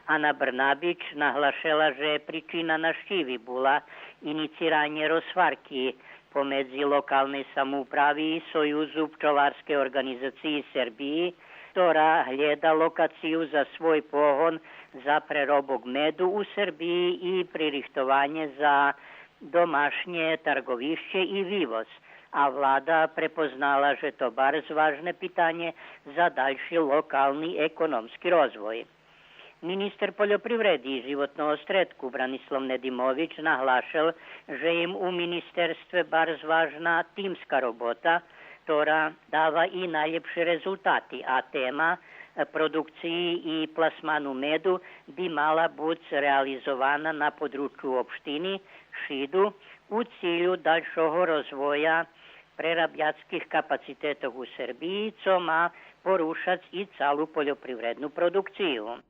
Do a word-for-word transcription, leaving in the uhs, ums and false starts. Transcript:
Ана Брнабич наглашела же причина нащиви була инициранє розгварки помедзи локалней самоуправи и Союзу пчоларскей орґанизациї Сербиї, котра глєда локацию за свой погон за преробок меду у Сербиї и пририхтованє за домашнє тарґовище и вивоз, а влада препознала же то барз важне питанє за дальши локални економски розвой. Министер польопривреди и животного средку Бранислав Недимович наглашел же им у министерстве барз важна тимска робота, котра дава и найлєпши резултати, а тема продукциї и пласману меду би мала буц реализована на подручу општини Шиду у цилю дальшого розвоя прерабяцких капацитетох у Сербиї, цо ма порушац и цалу польопривредну продукцию.